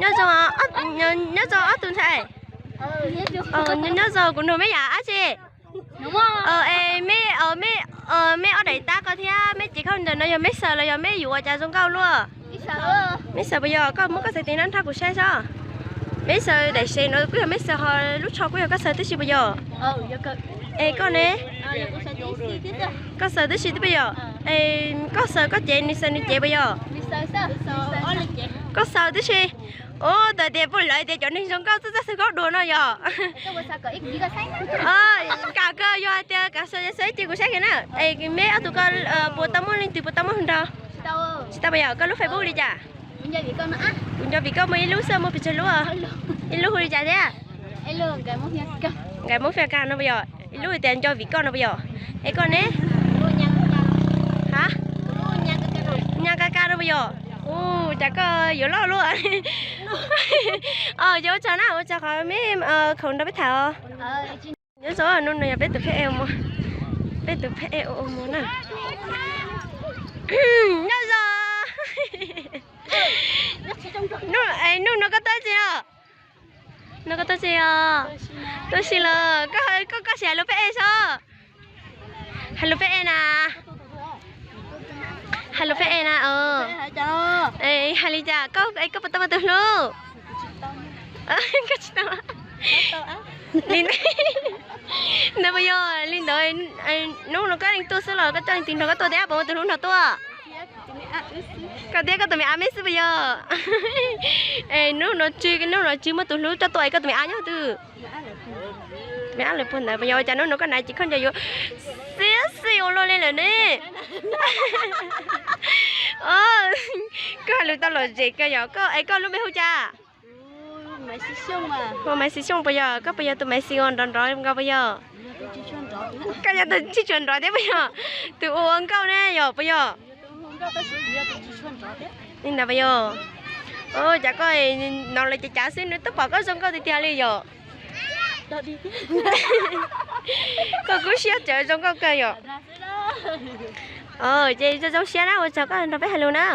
Nyob zoo, nyob zoo ob tug ntxhais. Nyob zoo, kuv nug mej yam dab tsi? Es mej, mej, mej ob daim tab ko thiab mej cev khaub ncaws no yog mej xaws los yog mej yuav ua cas zoo nkauj luaj? Mej xaws puas yog? Koj muab koj xaws tes no nrog kuv saib sob. Mej xaws daim sev no kuj yog mej xaws, ho lub tsho kuj yog koj xaws tib si puas yog? Es koj ne? Koj xaws tib si tib puas yog? Es koj xaws koj cev, nws xaws nws cev puas yog? Koj xaws tib si. Ua tas tias puj lawv tias cov neeg zoo nkauj txawj txawj xaws khaub dua no yog? Kam koj yog hais tias kam xaws ces xaws ib ce kuv saib kiag na. Es mej ob tug ko puas tau muaj leej twg puas tau muaj hluas nraug? Tsis tau puas yog? Koj lub Facebook li cas? Kuv nco vim koj muaj ib lub xwb, muaj pes tsawg lub? Ib lub hu li cas thiab? Nkais Hmoob Fia Kas no puas yog? Ib lub tias nco vim koj no puas yog? Es koj ne? Ha? Nyas Kas Kas no puas yog? Ua cas koj yuav loj luaj? Yog ua tsaug na, ua tsaug qhov mej khoom nrog peb tham os. Nyob zoo, hnub no yog peb tus phab ej, peb tus phab ej ua mus na. Nyob zoo. Hnub no koj tuaj tsi os? No koj tuaj tsi os? Tuaj si los koj, koj sim hais lus peb ej sob. Hais lus peb ej na. Hais lus peb ej na. Hais li cas koj, koj puas tau muaj tus hlub? Koj tsis tau. Li ntawd, ntawd puas yog? Li ntawd, hnub no koj leej tuaj xwb los koj coj leej twg nrog koj tuaj thiab, puas muaj tus hlub nrog tuaj? Koj thiab koj tus me ab meb xwb puas yog? Es hnub no tsw, hnub no tsw muaj tus hlub coj tuaj es koj tus me ab nyob twg? Me ab lawv puag ntawd puas yog? Ua cas hnub no koj hnav cev khaub ncaws yuav xiab xis ua luaj li lawm ne? Koj hais lus tau lom zem kawg yog. Koj es koj lub npe hu cas? Hu Maiv Xis Xyooj puas yog? Koj puas yog tus Maiv Xis uas nrov nrov nkaus puas yog? Koj yog tus tswj tshuam nrov thiab puas yog? Tus ua ua nkauj ne yog puas yog? Li ntawd puas yog? Cas koj hnov lawv cav cav xwb nws twb pom koj zoo nkauj tiag tiag li yog? Koj kub siab tseem zoo nkauj kawg yog? Ces zoo zoo siab na, ua tsaug koj nrog peb hais lus na.